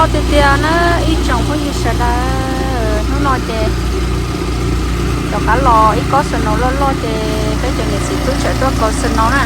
Tiag tiag na ib tsoom phooj ywg sawv daws, hnub no ces rov qab los ib kob snow loj loj ces peb cov niam txiv tub tseem tuaj kaus snow na.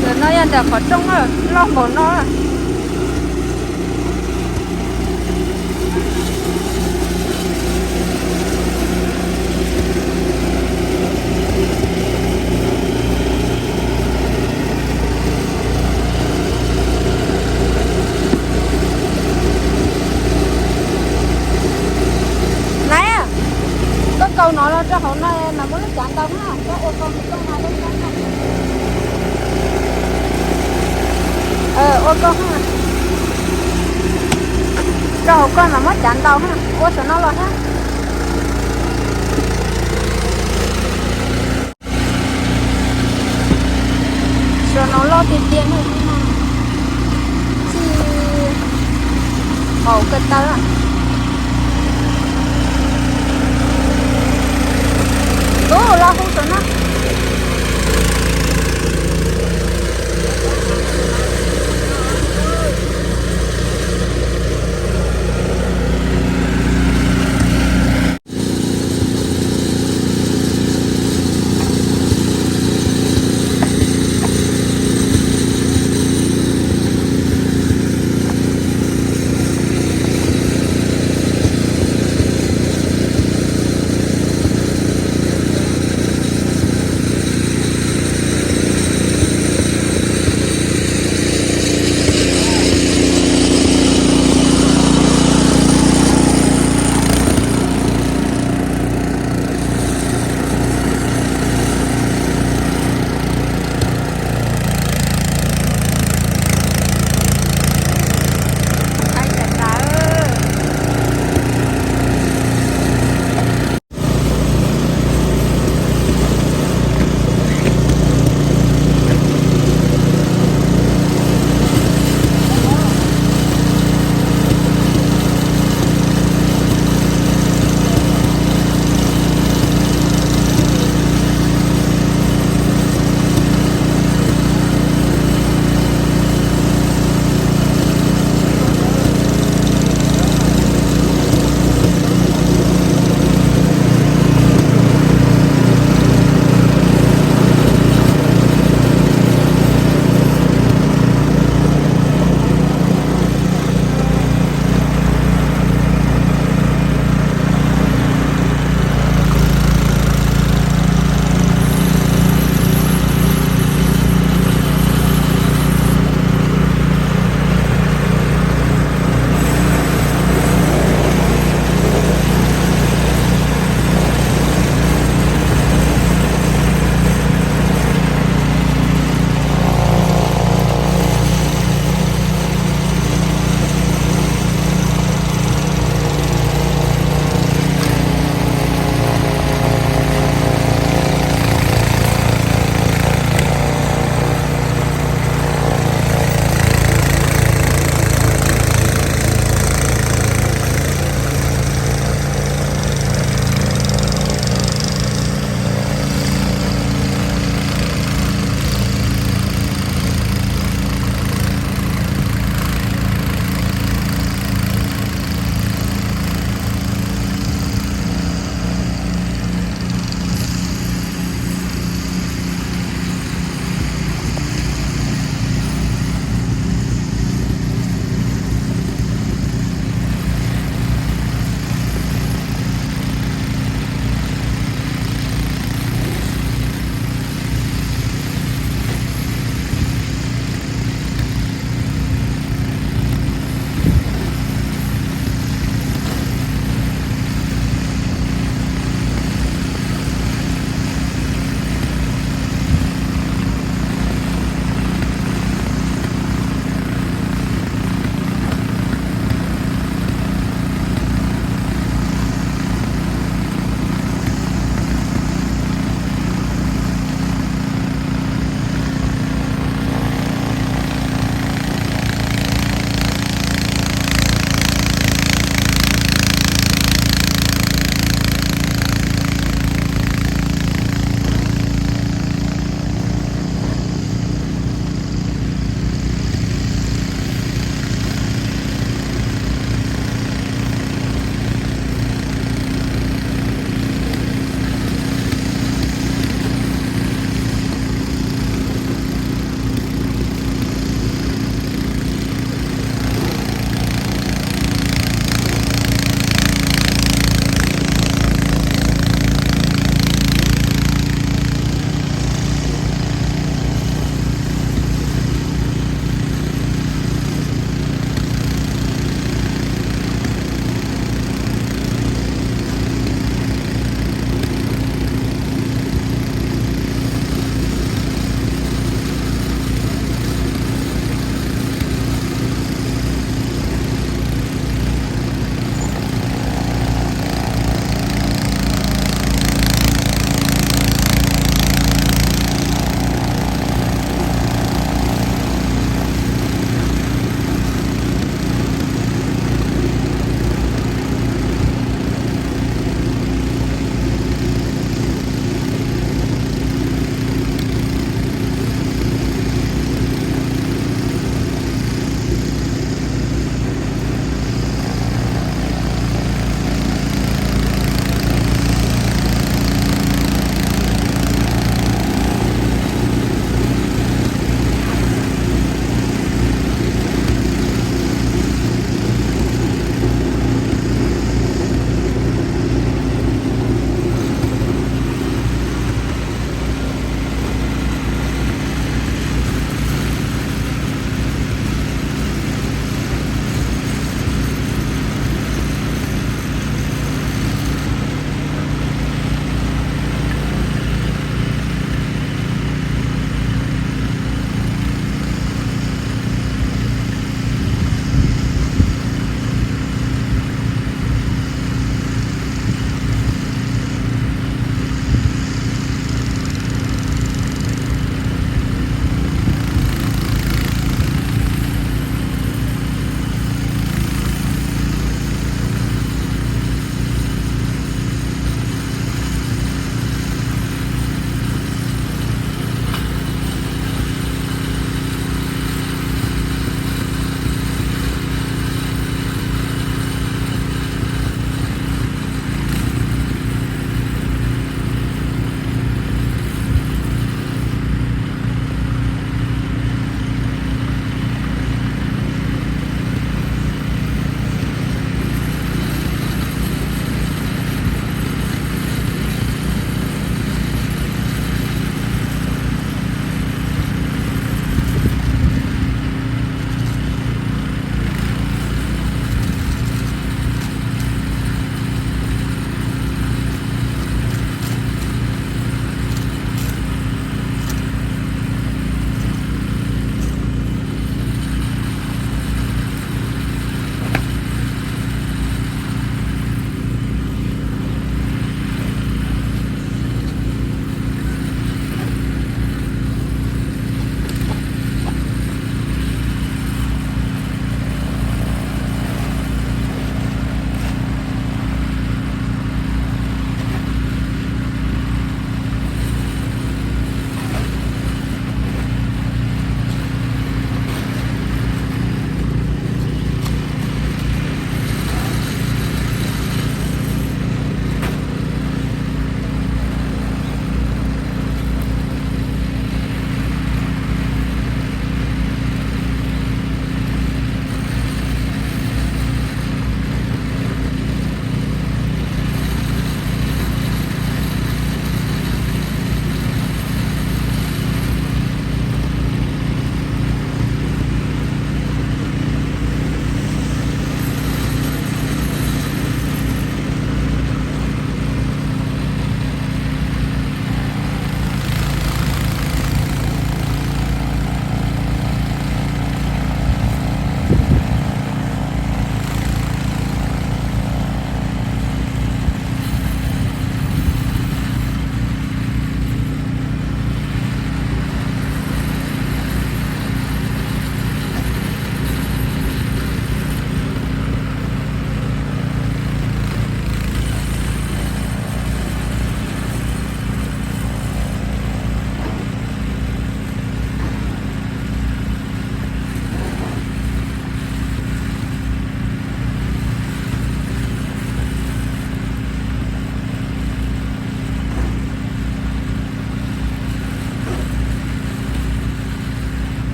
Ntawm no yog ntawm qhov rooj na, loj npaum no. Nais, koj kaus no los rau hauv no mas muaj lub cav ntau na, koj ua koj mus rooj no lub cav na. Ua koj na, rau hauv koj mas muab cav ntau na, ua saum no los thiab. Snow loj tiag tiag na, txij hauv ko taw. Ub, los hu saum no.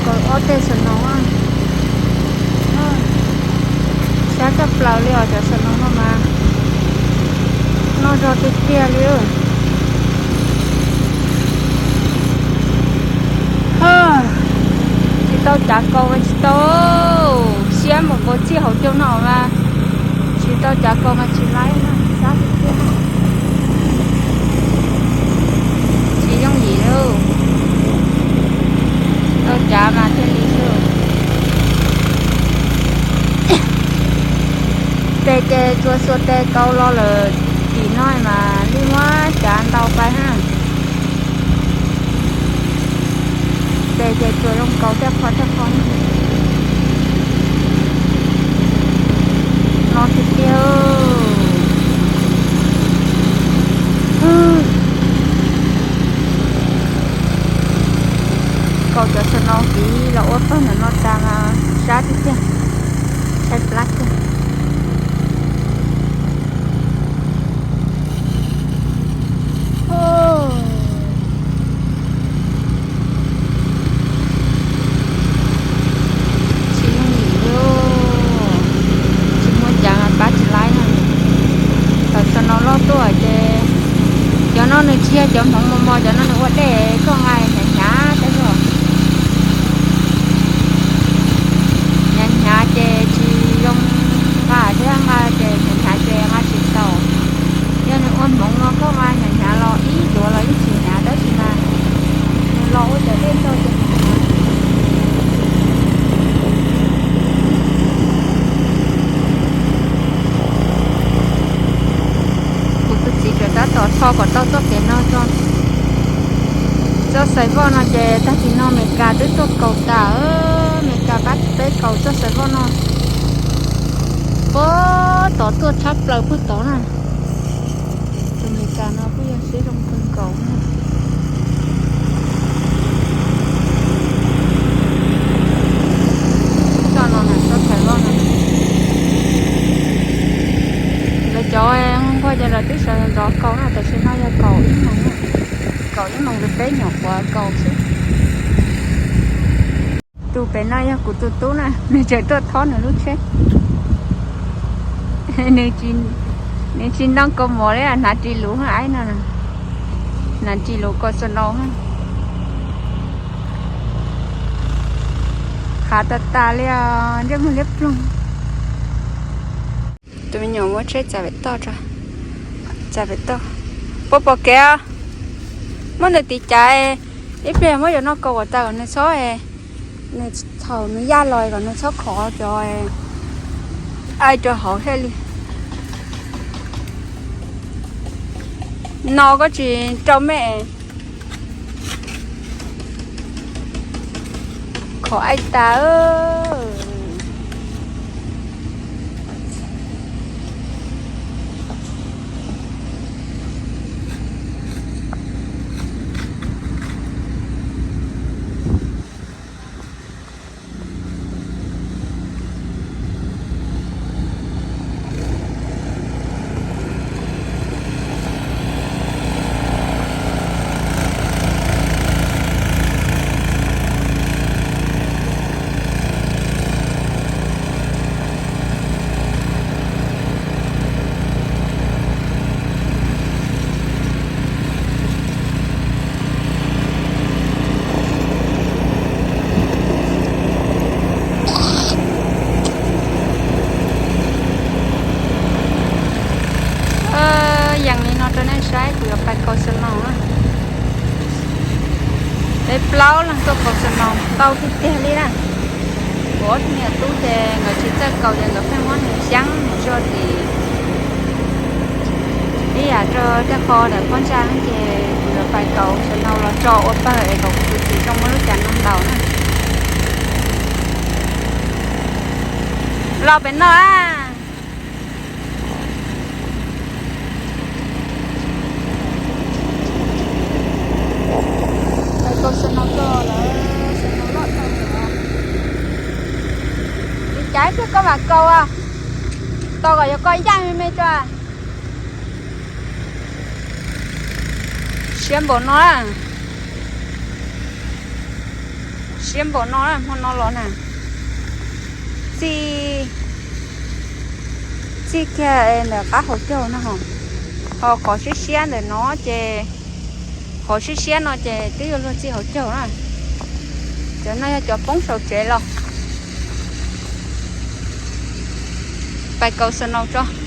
Kaus ob teg snow, sab tshaj plaws li os, cov snow no mas noj zog tiag tiag li. Tsis tau cav kaus mas tsis tau, siab mus nkaus txij hauv caug no mas tsis tau cav kaus mas tsis laib na, sab tiag tiag. Tsis yooj yim li, tau cav mas thiaj li xwb. Tes ces tsuas xuas tes kaus los lawm, tim no mas li muab cav ntau pais na. Tes ces tsuas zoo kaus tej qho tej qho no tiag tiag. Kaus cov snow kiv los ua pawg ntawm no tas mas sab tiag tiag, tshaib plab tiag. Tsis yooj yim li, tsis muaj cav mas pab tsis laib na. Thaum snow loj tuaj ces cov no nws tsis yog cov hmoov mos mos, cov no nws ua dej koj nqa hnyav hnyav tej zog. Hnyav hnyav ces tsis zoo nqa thiab, nqa ces hnyav hnyav ces nqa tsis tau. Yog nws ua hmoov no koj nqa hnyav hnyav los ib duav los yeej tsis hnyav, tab sis mas nws los ua cov dej tso ces hnyav. Kuv tus txiv tseem tab tom tho kom tau txoj kev no tso. Txoj xaiv voj no ces tag kis no Amelikas twb tuaj kaus tas, Amelikas pab peb kaus txoj xaiv voj no. Puag tod tuaj tshab plaws puag tod na. Tus Amelikas no kuj yog siab zoo kawg nkaus na. Txoj no na, txoj xaiv voj no. Lawv cov nquag ces lawv twb sawv ntxov kaus na, tam sim no yog kaum ib moos, kaum ib moos lawv peb nyuam qhuav kaus xwb. Tus pem no yog kuv tus tub na, nws tseem tuaj thob nws lub tsheb. Nws tsis ntoo kaus mom li, hnav ris luv aib no, hnav ris luv kaus snow. Qhav tas tas li os, ntsej muag liab ploog. Tus me nyuam muab tsheb txav pem toj, txav pem toj. Puas pom kev? Muab nws tiv cav, ib pliag muab cov no kaus kom tas kom nws txhob, nws thaum nws yaj los kom nws txhob khov cov aib rau hauv thiaj li. No koj tsis rau me, khov aib tas. Yees li no rau nej saib, kuv yuav pais kaus snow na. Peb plaub leeg tuaj kaus snow ntau tiag tiag li na. Kuv ob tug me nyuam tub ces nkawd tsis txawj kaus ces nkawd pheej muab nws xyaab nws tso tim ib yam rau tej qho ntawm phab ntsa ces kuv yuav pais kaus snow los tso ua pawg es kom kuv tus txiv zoo muab lub cas no ntaus na. Los pem no a. Kaus snow tso lawm, snow loj tau lawm. Li cas thiab koj mam kaus, tos kom yog koj yaj me me tso. Siab npaum no. Siab npaum no, hmo no los na, txij, txij kiag ntawm qab hauv caug na ho. Ho qhov siab siab ntawm no ces, qhov siab siab no ces twb yuav luag txij hauv caug na. Cov no yog cov poob saum tsev los. Pais kaus snow tso.